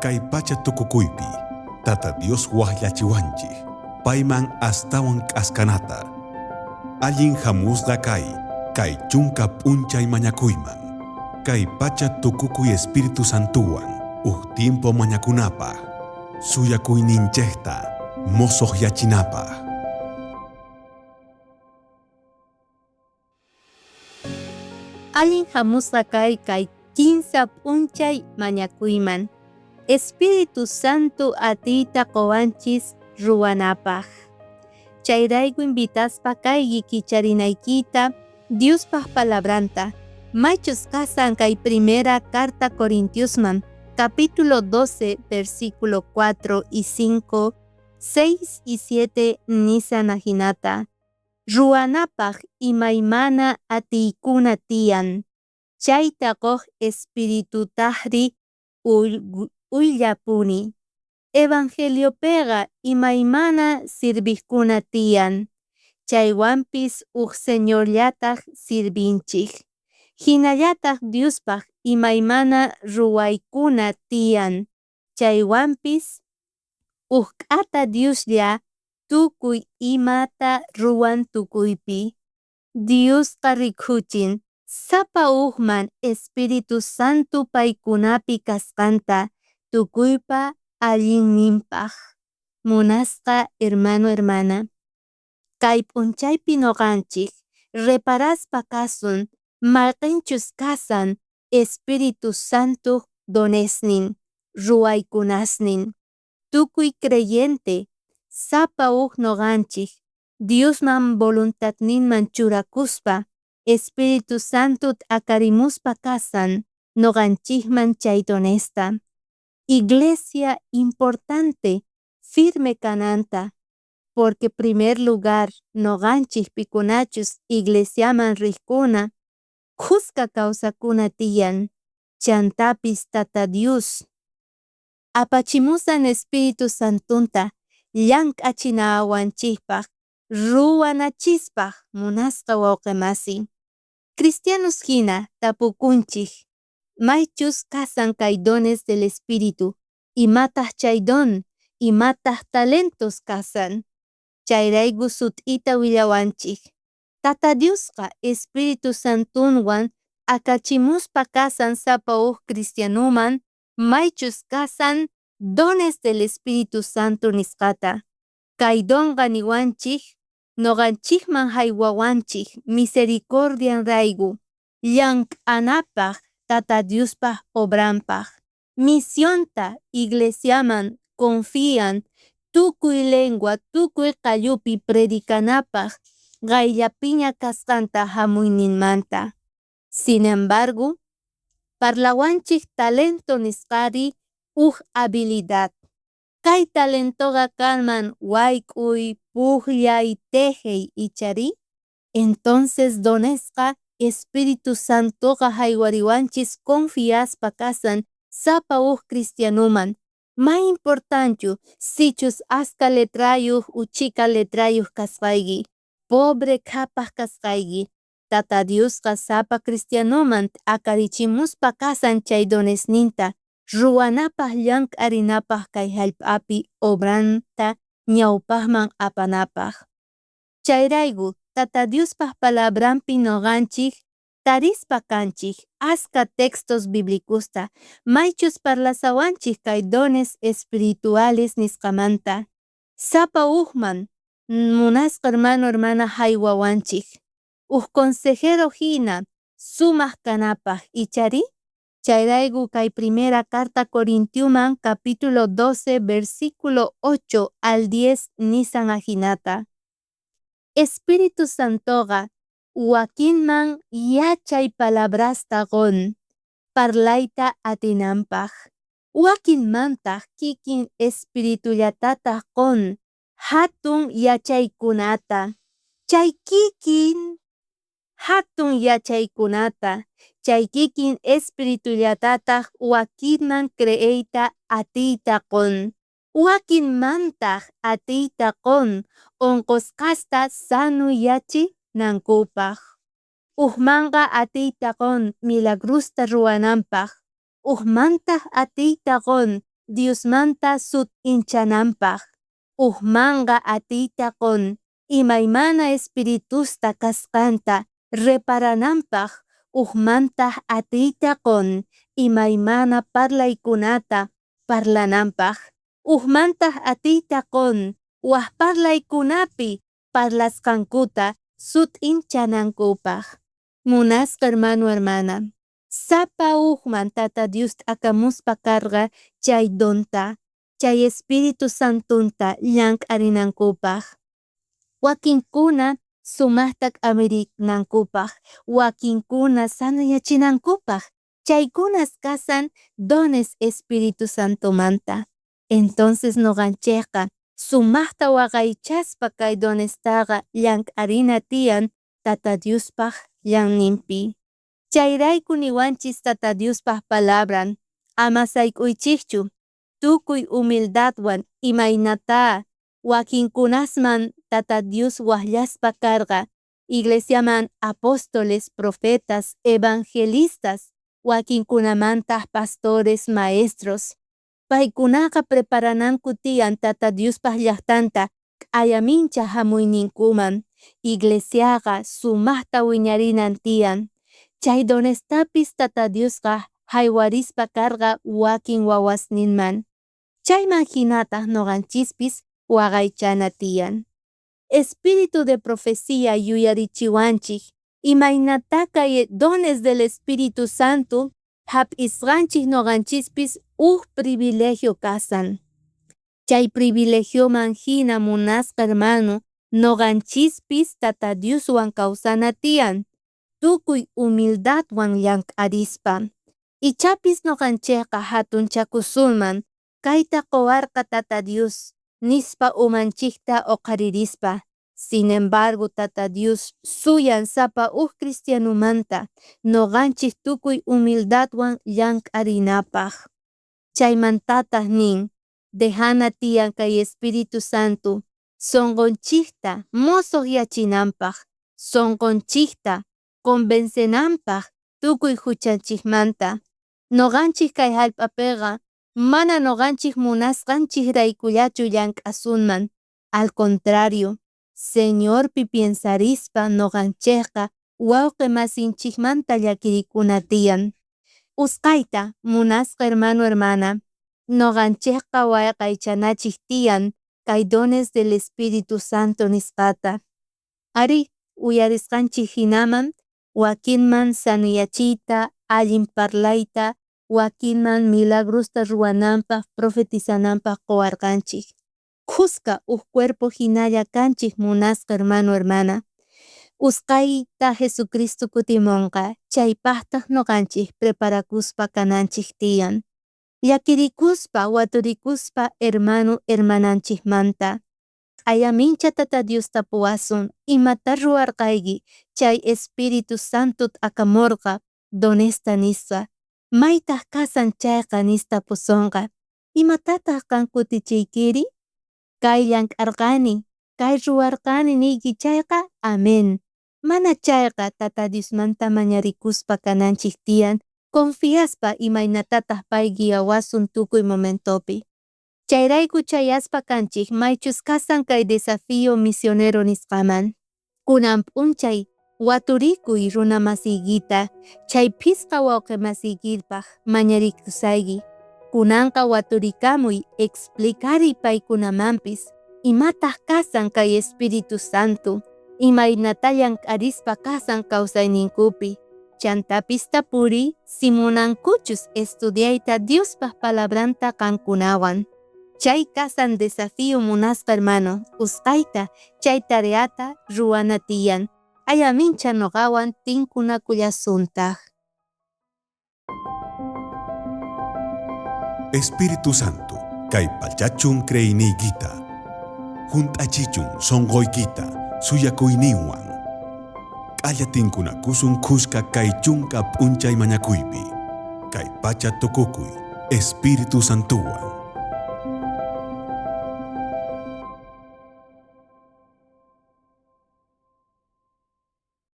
Kay pacha tukukuypi Tata Dios wajyachiwanchej payman astawan k'askanata. Allin jamusqa kay, kay chunka p'unchay mañakuyman. Kay pacha tukukuy Espíritu Santowan uj tiempo mañakunapaj, suyakuyninchejta mosojyachinapaj. Allin jamusqa kay kay kinsa p'unchay mañakuyman. Espíritu Santo atiyta qowanchis ruwanapaj. Chayrayku invitaspa kayki kicharinaykita Diospaj palabranta. Maychus kasan kay primera carta Corintiosman, capítulo 12, versículo 4 y 5, 6 y 7 nisan ajinata. Ruwanapaj imaymana atiykuna tiyan, chayta qoj Espiritutajri ujllapuni. Evangeliopeqa imaymana sirvijkuna tiyan, chaywanpis uj Señorllataj sirvinchej. Jinallataj Diospaj imaymana ruwaykuna tiyan, chaywanpis uj k'ata Dioslla tukuy imata ruwan tukuypi. Diosqa rikuchin sapa ujman Espíritu Santo paykunapi kasqanta tukuypa allinninpaj. Munasqa hermano, hermana, kay p'unchaypi noqanchej reparaspa kasun mayqenchus kasan Espíritu Santo donesnin, ruwaykunasnin. Tukuy creyente sapa uj noqanchej Diosman voluntadninman churakuspa Espíritu Santo t'akarimuspa kasan noqanchejman chay donesta. Iglesia importante firme kananta, porque primer lugar noqanchej pikunachus iglesiaman rijkuna khuska kawsakuna tiyan, chantapis Tata Dios apachimusan Espíritu Santonta llank'achinawanchejpaj ruwanachispaj munasqa wawqemasi. Cristianos hina tapukunchej maychus kasan kay dones del Espíritu, imataj chay don, imataj talentos kasan. Chayrayku sut'ita willawanchej. Tata Diosqa Espíritu Santonwan akachimuspa kasan sapa uj cristianoman maychus kasan dones del Espíritu Santo nisqata. Kay donqa niwanchej noqanchejman haywawanchej misericordianrayku llank'anapaj Tata Diospaj obranpaj. Misionta iglesiaman confian tukuy lengua tukuy qallupi predicanapaj qayllapiña kasqanta hamuyninmanta. Sin embargo, parlawanchej talento nisqari uj habilidad. Kay talentoqa kanman wayk'uy, pujllay, tejey ichari. Entonces donesqa Espíritu Santoqa haywariwanchis confiaspa kasan sapa uj cristianoman. May importanchu sichus aska letrayuj uchika letrayuj kasqayki, pobre qhapaj kasqayki. Tata Diosqa sapa cristianoman t'akarichimuspa kasan chay donesninta ruwanapaj llank'arinapaj kay hallp'api obranta ñawpajman apanapaj. Chayrayku Tata Diospaj palabranpi noqanchej tarispa kanchej aska textos bíblicosta maychus parlasawanchej kay dones espirituales nisqamanta. Sapa ujman munasqa hermano hermana haywawanchej. Uj consejero hina sumaq kanapaj ichari. Chayrayku kay primera carta Corintiuman capítulo 12 versículo 8 al 10 nisan ajinata. Espíritu Santoqa wakinman yachay palabrasta qon parlayta atinanpaj. Wakinmantaj kikin espiritullatataj qon hatun yachaykunata. Chay kikin hatun yachaykunata, chay kikin espiritullatataj wakinman creeyta atiyta qon. Wakinmantaj atiyta qon onqosqasta sanuyachinankupaj. Ujmanqa atiyta qon milagrosta ruwananpaj. Ujmantaj atiyta qon Diosmanta sut'inchananpaj. Ujmanqa atiyta qon imaymana espiritusta kasqanta reparananpaj, ujmantaj atiyta qon imaymana parlaykunata parlananpaj, ujmantaj atiyta qon waj parlaykunapi parlasqankuta sut'inchanankupaj. Munasqa hermano, hermana, sapa ujman Tata Dios t'akamuspa karqa chay donta, chay Espíritu Santonta llank'arinankupaj. Wakinkuna sumajta k'amirinankupaj, wakinkuna sanoyachinankupaj. Chaykunas kasan dones Espíritu Santomanta. Entonces noqanchejqa sumajta waqaychaspa kay donestaqa llank'arina tiyan Tata Diospaj ñanninpi. Chayrayku niwanchis Tata Diospaj palabran, ama sayk'uychejchu, tukuy humildadwan imaynatá wakinkunasman Tata Dios wajyaspa karqa iglesiaman apóstoles, profetas, evangelistas, wakinkunamantaj pastores, maestros. Paykunaqa preparananku tiyan Tata Diospaj llajtanta q'ayamincha jamuyninkuman. Iglesiaqa sumajta wiñarinan tiyan. Chay donestapis Tata Diosqa jaywarispa karqa wakin wawasninman. Chayman jinataj noqanchispis waqaychana tiyan. Espíritu de profecía yuyarichiwanchej imaynatá kay dones del Espíritu Santo jap'isqanchej noqanchispis uj privilegio kasan. Chay privilegioman jina munasqa hermano noqanchispis Tata Dioswan kawsana tiyan, tukuy humildadwan llank'arispa. Ichapis noqanchejqa jatunchakusunman, kayta qowarqa Tata Dios nispa umanchejta oqharirispa. Sin embargo, Tata Dios suyan sapa uj cristianomanta noqanchej tukuy humildadwan llank'arinapaj. Chaymantataj nin, dejana tiyan kay Espíritu Santo sonqonchejta mosojyachinanpaj, sonqonchejta convencenanpaj tukuy juchanchejmanta. Noqanchej kay jallp'apeqa mana noqanchej munasqanchejraykullachu llank'asunman. Al contrario, Señorpi piensarispa noqanchejqa wawqe masinchejmanta llakirikuna tiyan. Usqhayta, munasqa hermano, hermana, noqanchejqa waqaychanachej tiyan kay dones del Espíritu Santo nisqata. Arí, uyarisqanchej jinaman wakinman sanoyachiyta, allin parlayta, wakinman milagrosta ruwananpaj, profetizananpaj qowarqanchej. Khuska uj cuerpo jinalla kanchej munasqa hermano, hermana. Usqhayta Jesucristo kutimonqa, chaypajtaj noqanchej preparakuspa kananchej tiyan. Llakirikuspa, waturikuspa hermano hermananchejmanta. Q'ayamincha Tata Dios tapuwasun, imatá ruwarqayki chay Espíritu Santo t'akamorqa donesta nispa. Maytaj kasan chayqa nis tapusonqa. Imatataj qan kutichiykiri? Kay llank'arqani, kay ruwarqani niyki chayqa, amén. Mana chayqa Tata Diosmanta mañarikuspa kananchej tiyan, confiaspa imaynatataj pay guiawasun tukuy momentopi. Chayrayku chayaspa kanchej maychus kasan kay desafío misionero nisqaman. Kunan p'unchay waturikuy runa masiykita, chay phisqa wawqe masiykipaj mañarikusayki. Kunanqa waturikamuy explicariy paykunamanpis imataj kasan kay Espíritu Santo, imaynatá llank'arispa kasan kawsayninkupi. Chantapis tapuriy si munankuchus estudiayta Diospaj palabranta qankunawan. Chay kasan desafío munasqa hermano, usqhayta chay tareata ruwana tiyan. Q'ayamincha noqawan tinkunakullasuntaj. Espíritu Santo, kay pachachun creeyniykita, junt'achichun sonqoykita suyakuyninwan. Q'alla tinkunakusun khuska kay chunka p'unchay mañakuypi. Kay pacha tukukuy Espíritu Santowan.